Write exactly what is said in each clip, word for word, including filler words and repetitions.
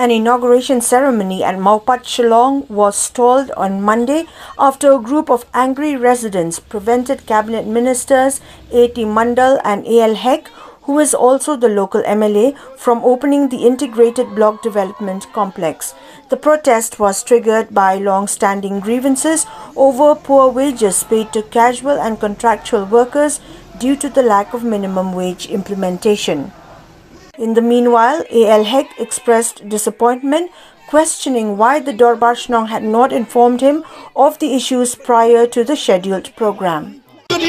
An inauguration ceremony at Mawpat, Shillong was stalled on Monday after a group of angry residents prevented Cabinet Ministers A T Mandal and A L Hek, who is also the local M L A, from opening the Integrated Block Development Complex. The protest was triggered by long standing grievances over poor wages paid to casual and contractual workers due to the lack of minimum wage implementation. In the meanwhile, A L Hek expressed disappointment, questioning why the Dorbar Shnong had not informed him of the issues prior to the scheduled program. Ki ka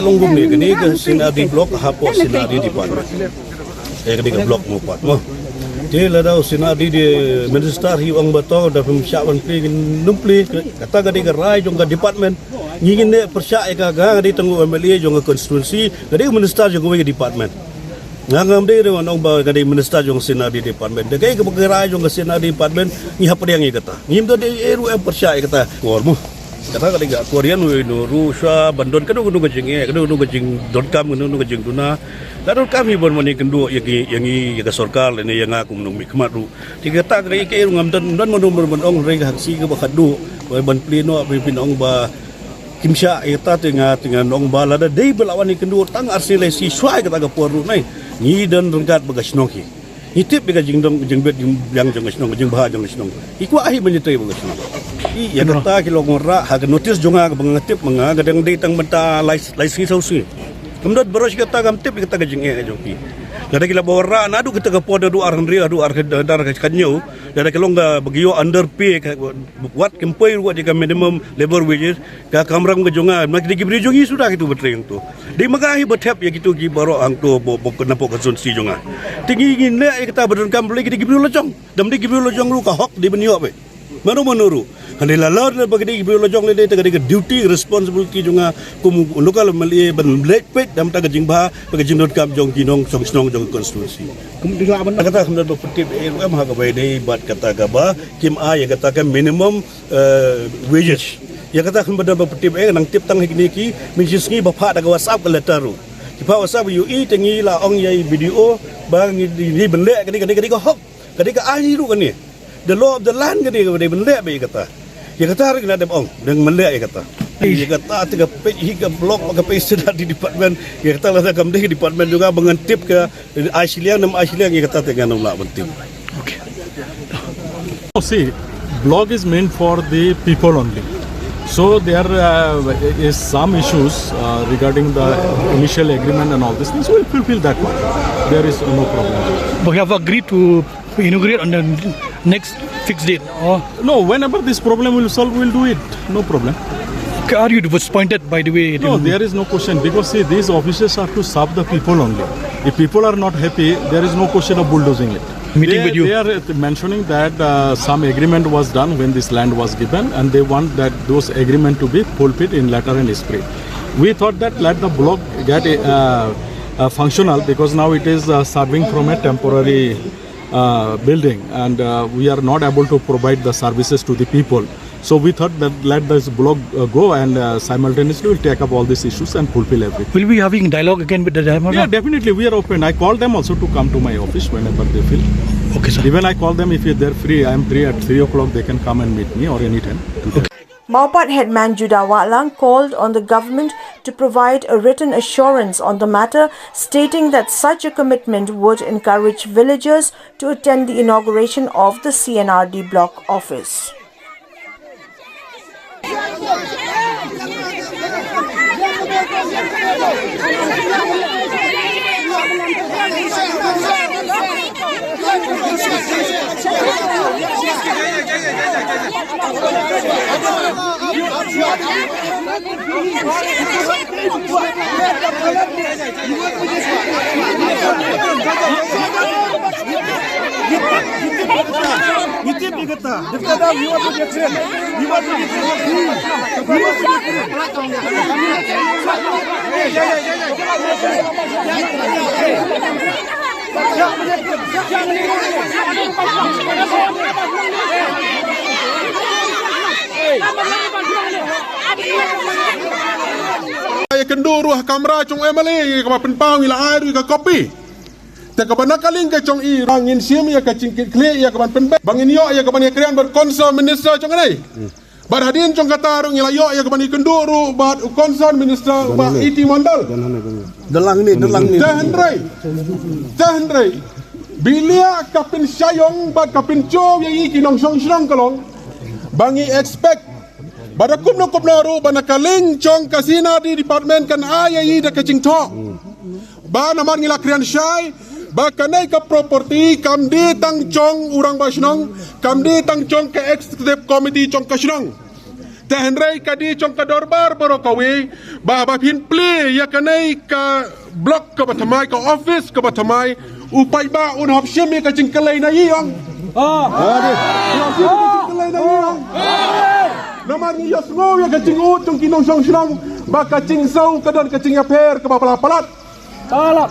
long kumne, kane ka C and R D block hapoh C and R D department. Eh, kane ka block Mawpat mo. Te lada u C and R D minister hi u ong ba to, da phim shah ban plie, ngin ym plie. Kata ka dei ka rai jong ka department. Ngi ngin ym pyrshah ïa ka, nga ka dei tang u M L A jong ka constituency, ka dei u minister jong kawei ka department. Nga ngam dei ruh ban ong ba ka dei minister jong ka C and R D department. Da kaei kaba ka rai jong ka C and R D department, ngi hap pdiang ïa kata. Ngim da dei ei ruh ban pyrshah ïa kata. Kor mo. Kata ka dei ka akor, ïa uno uno ruh shuwa ban don kano kano ka jingeh, kano kano ka jingdonkam, kano kano ka jingduna. La donkam hi ban mane kynduh ïa ngi, ïa ngi, ïa ka sorkar lane ïa nga kum u nongmihkhmat ruh. Te kata ka dei kaei ruh ngam don, don mano mano ban ong, hynrei ka hangsi kaba khatduh ban plie noh, phin ong ba kim shah ïa kata. Te nga, te ngan ong ba lada dei ba la wan ïakynduh tang arsien laisien shuwa ïa kata ka por ruh, nai ngi don ryngkat bad ka shnong hi. Ngi tip ïa ka jingdon, jingbit jingbiang jong ka shnong, ka jingbha jong ka shnong. Ki kwah hi ban ïatrei bad ka shnong. Ïa kata ki long wanrah ha ka notice jong nga kaba nga tip ma nga, ka dang dei tang mynta lai, lai sngi saw sngi. Kam don baroh shi katta, kam tip ïa kata ka jingeh jong ki. Lada ki la wanrah naduh kata ka por, naduh ar hynriew, naduh ar ka, naduh ar ka hynñiew, lada ka long kaba ki ïoh underpay ka, wat kim poi ruh ïa ka minimum labour wages, ka kamram ka jong nga, ma ki dei ki briew jong ngi suda kito ba trei hangto. Dei ma nga hi ba thep ïa kito ki baroh hangto ba, ba na pdeng constituency jong nga. Te ngi ngin leh ïa kata ba donkam, balei ki dei ki briew la jong. Lada ym dei ki briew la jong ruh ka hok dei ban ïoh beit. Mano mano ruh. Hynrei la lor ba ki dei ki briew la jong lei, te ka dei ka duty, responsibility jong nga kum u local M L A ban leit peit na bynta ka jingbha bad ka jingdonkam jong ki nongshong shnong jong ka constituency. Kum dei la ban kata, kam don ba pyntip ei ruh em ha kaba ïadei bad kata kaba kim ai ïa kata ka minimum, eh, wages. Ïa kata kam don ba pyntip ei, nang tip tang hi kine ki, mynshisngi ba phah da ka WhatsApp ka letter ruh. Ki phah WhatsApp, ïohi te ngi la ong ïa i B D O ba ngi, ngi ban leh kane, kane, kane ka hok. Ka dei ka ain ruh kane. The law of the land kane, ka dei ban leh beit ïa kata. Ïa kata ruh ngi la dep ong, dang ban leh ïa kata. Ïa kata te ka peit hi ka block, ka peit C and R D department. Ïa kata lada kam dei department jong nga ba ngan tip ka ai shiliang ne ym ai shiliang, ïa kata te ngan ym lah ban tip. Okay. Oh, see, block is meant for the people only. So there, uh, is some issues, uh, regarding the initial agreement and all these things. We'll fulfill that one. There is no problem. But we have agreed to inaugurate on the next fixed date. Oh. No, whenever this problem will solve, we'll do it. No problem. Okay, are you disappointed, by the way? No, there is no question, because, see, these offices are to serve the people only. If people are not happy, there is no question of bulldozing it. Meeting they, with you. They are mentioning that, uh, some agreement was done when this land was given, and they want that those agreement to be fulfilled in letter and spirit. We thought that let the block get, uh, uh, functional, because now it is, uh, serving from a temporary, uh, building, and, uh, we are not able to provide the services to the people. So we thought that let this block, uh, go, and, uh, simultaneously we'll take up all these issues and fulfill everything. Will we be having dialogue again with the landowner? Yeah, definitely. We are open. I call them also to come to my office whenever they feel. Okay, sir. Even I call them, if they're free, I am free at three o'clock, they can come and meet me or anytime. Okay. Mawpat headman Judah Wahlang called on the government to provide a written assurance on the matter, stating that such a commitment would encourage villagers to attend the inauguration of the C and R D block office. Ïa kynduh ruh ha kamra jong u M L A ïa kaba pynpaw ngi la ai ruh ïa ka copy. Te kaba na ka liang ka jong i ruh ngin shim ïa ka jingkitkhlieh ïa kaban pynbeit ba ngin ïoh ïa kaban ïakren bad concerned minister jong ngi. Bad hadien jong kata ruh ngi la ïoh ïa kaban ïakynduh ruh bad u concerned minister u Bah E T Mondal. Dalang ni, dalang ni. Te hynrei, te hynrei, bilia ka pynshai ïong bad ka pynshai ïa i ki nongshong shnong ka long ba ngi expect ba da kumno kumno ruh ba na ka liang jong ka C and R D department kan ai ïa i da ka jingthoh. Ba namar ngi la kren shai ba kane ka property kam dei tang jong u rangbah shnong, kam dei tang jong ka executive committee jong ka shnong. Te hynrei ka dei jong ka dorbar baroh kawei, ba ba phin plie ïa kane ka block kaba thymmai, ka office kaba thymmai, u paidbah un hap shim ïa ka jingkyllei na i ong. Ah. Ah, dei. Un hap shim ïa ka jingkyllei na i ong. Namar ngi ïohsngew ïa ka jingud jong ki nongshong shnong ba ka jingsiew ka don ka jingïapher kaba palat palat. Palat.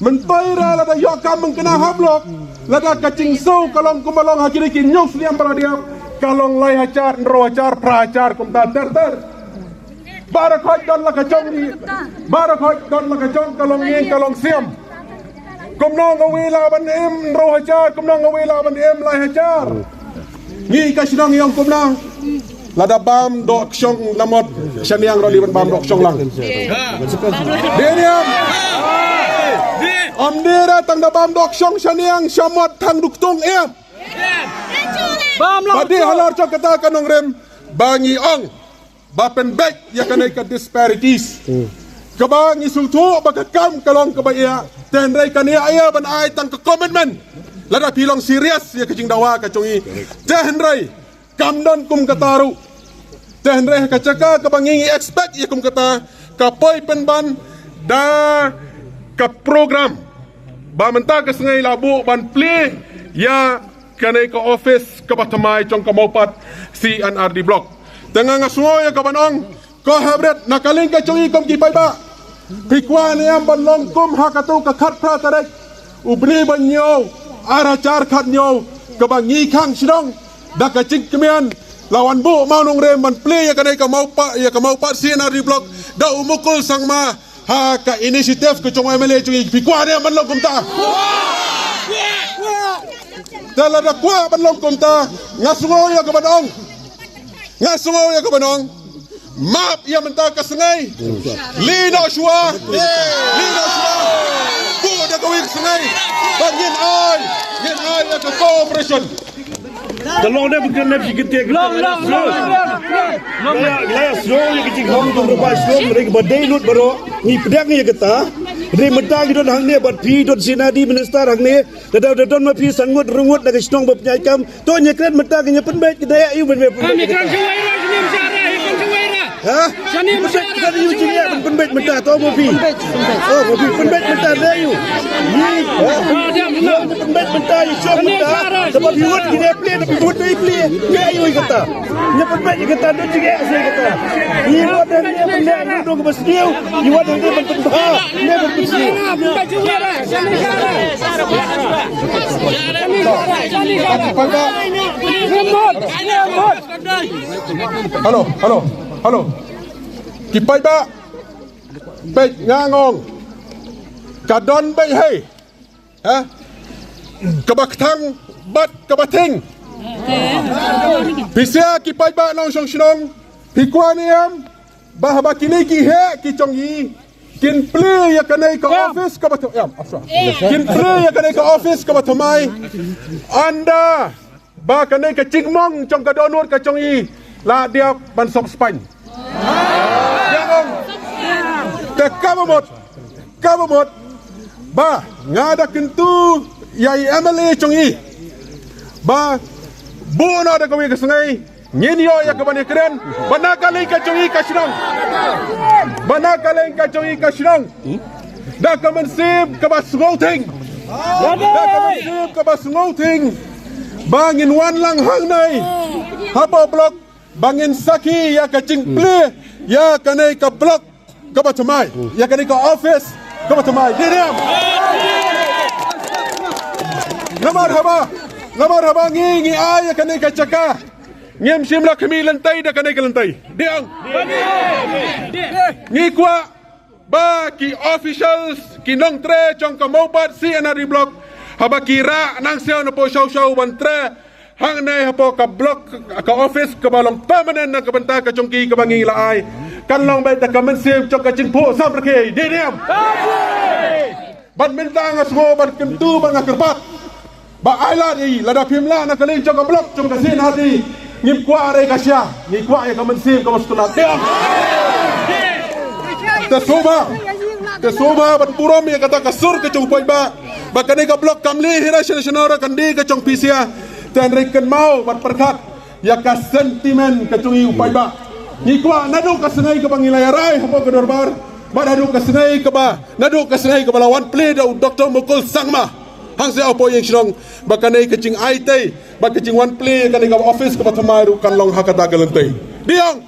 Mynta ira lada ïoh kam mynta ha block, lada ka jingsiew ka long kumba long ha kine ki hynñiew snem ba la dep, ka long lai hajar, hynriew hajar, phra hajar kumta ter ter. Baroh khoit don la ka jong ngi, baroh khoit don la ka jong ka long ïing ka long sem. Kumno nga wei lah ban im hynriew hajar, kumno nga wei lah ban im lai hajar. Ngi ka shnong ïong kumno. Lada bam doh kshong lamot shaniang ruh lei ban bam doh kshong lang. Dei ne em? Ym dei re tang da bam doh kshong shaniang shamot thang duktung em. Bam lang. Ba dei halor jong kata ka nongrim ba ngi ong ba pynbeit ïa kane ka disparities. Kaba ngi sngewthuh ba ka kam ka long kaba ïa, te hynrei kane ïa ban ai tang ka commitment. Lada phi long serious ïa ka jingdawa ka jong i, te hynrei kam don kum kata ruh. Te hynrei ha ka jaka kaba ngi ngi expect ïa kum kata, ka poi pynban da ka program ba mynta ka sngi la buh ban plie ïa kane ka office kaba thymmai jong ka Mawpat C and R D Block. Te nga nga sngew ïa kaban ong, ko hapdeng na ka liang ka jong i kum ki paidbah, phi kwah ne em ban long kum ha kato ka khatphra tarik u bnai ba hynñiew, ar hajar khathynñiew, kaba ngi khang shnong da ka jingkmen la wan buh mawnongrim ban plie ïa kane ka Mawpat, ïa ka Mawpat C and R D Block da u Mukul Sangma, ha ka initiative ka jong u M L A jong i, phi kwah ne em ban long kumta? Te lada kwah ban long kumta, nga sngew ïa kaban ong, nga sngew ïa kaban ong, map ïa mynta ka sngi. Leit noh shuwa, leit noh shuwa. Buh da kawei ka sngi ba ngin ai, ngin ai ïa ka cooperation. Ka long ne, bukan ne, bukan ne. Long, long, long, long. La, la, slow ïa ka jingkhang tu, ba slow, mereka ba dei lut baroh. Ngi pdiang ïa kata. Dei mynta ngi don hangne bad phi, don C and R D minister hangne. Lada don ma phi sangut rungut na ka shnong ba pynïaid kam. To ngi kren mynta ngi pynbeit, kita ïa u ban pynbeit. Kami kren shuwa ira, shuwa ira, shuwa ira. Ha? Shane mynta ka ïa u jingeh ban pynbeit mynta, to mo phi. Oh, mo phi pynbeit mynta, da ïa u. Ni, ha? Ïa u pynbeit mynta, ïa u shong mynta. Da ba phi wad ki ne plie, da phi wad ki plie. Ïa u kata. Ïa pynbeit ïa kata, da jingeh sa ïa kata. Ni wad da ne pynbeit, ni dong ba sniew. Ni wad da ne ban pynbeit, ne ban pynbeit. Hello, hello, hello. Ki paidbah, peit nga ong. Ka don beit hei. Ha? Kaba kthang bad kaba thing. Pisa ki paidbah nongshong shnong. Phi kwah ne em ba haba kine ki heh ki jong i kin plie ïa kane ka office kaba thymmai. Kin plie ïa kane ka office kaba thymmai. Ynda ba kane ka jingmong jong ka dohnud ka jong i la dep ban sop spaiñ. Ïa ong. Te kaba mut, kaba mut ba nga da kyntu ïa i M L A jong i ba buh noh da kawei ka sngi ngin ïoh ïa kaban ïakren ba na ka liang ka jong i ka shnong, ba na ka liang ka jong i ka shnong. Da ka mynsiem kaba sngewthiang. Da ka mynsiem kaba sngewthiang. Ba ngin wan lang hangne ha Block ba ngin sakhi ïa ka jingplie ïa kane ka block kaba thymmai, ïa kane ka office kaba thymmai. Dei ne em? Namar haba, namar haba ngi ngi ai ïa kane ka jaka. Ngim shym la khmih lynti da kane ka lynti. Dei ong. Ngi kwah ba ki officials, ki nongtrei jong ka Mawbad C and RD Block, haba ki rah nang siew na po shaw shaw ban trei hangne hapoh ka block, ka office kaba long permanent na ka bynta ka jong ki kaba ngi la ai, kan long beit da ka mynsiem jong ka jingphuh samrkhie. Dei ne em? Ban mynta nga sngew ban kyntu ban nga kyrpad ba ai lad ïa i, lada phim lah na ka liang jong ka block jong ka C and RD, ngim kwah re ka sha, ngi kwah ïa ka mynsiem kaba sngewtynnat. Dei ong. Te sngewbha, te sngewbha ban burom ïa kata ka sur ka jong u paidbah ba kane ka block kam leh hi re shano shano re, kan dei ka jong phi sha. Te hynrei kynmaw bad pyrkhat ïa ka sentiment ka jong i u paidbah. Ngi kwah naduh ka sngi kaba ngi la ïarai hapoh ka dorbar, bad naduh ka sngi kaba, naduh ka sngi kaba la wan plie da u Doctor Mukul Sangma hangta hapoh ïing shnong, ba kane ka jingai tei, ba ka jingwan plie kane ka office kaba thymmai ruh kan long ha kata ka lynti. Dei ong.